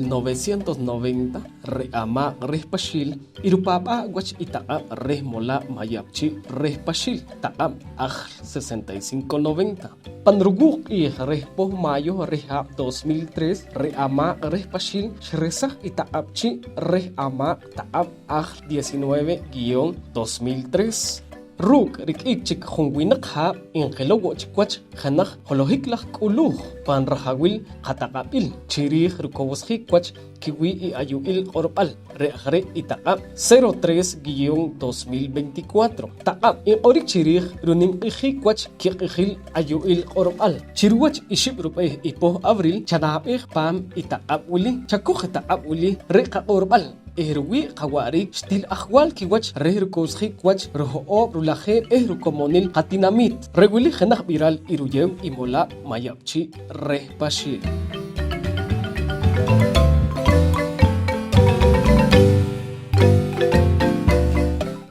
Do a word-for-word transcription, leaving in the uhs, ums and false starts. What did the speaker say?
novecientos noventa, re' amaaq' reh Paxiil i rupaab'aa' wach i taq'ab' reh Molaab' Mayab'chi' reh Paxiil, taq'ab' aj sesenta y cinco noventa. Pan ruwuuq q'iij reh poh mayo reh haab' dos mil tres, re' amaaq' reh Paxiil xresaj i taq'ab' chi' reh amaaq' taq'ab' aj diecinueve guion dos mil tres. Ruuk' rik'iik chik junwinaq haab', inqilow wo' chik wach jenaj holohik laj k'uluuj pan rajawil qataq'ab'il chi riij rukowsjiik wach kiwii' i ayu'il q'orb'al, re' aj re' i taq'ab' cero tres guion dos mil veinticuatro. Taq'ab' inq'orik chi riij runimq'ijiik wach kiq'ijil ayu'il q'orb'al. Chi ruwach i xib' rub'eeh i poh abril, chanab'eej paam i taq'ab' wili. Chakoj i taq'ab' wili re' qaq'orb'al eh ruwii' qawa'riik xtil ajwaal kiwach reh rukowsjiik wach ruho'oob', rulajeeb' eh rukomonil qatinamiit. Re' wili jenaj b'iral i ruyeew i Molaab' Mayab'chi' reh Paxiil.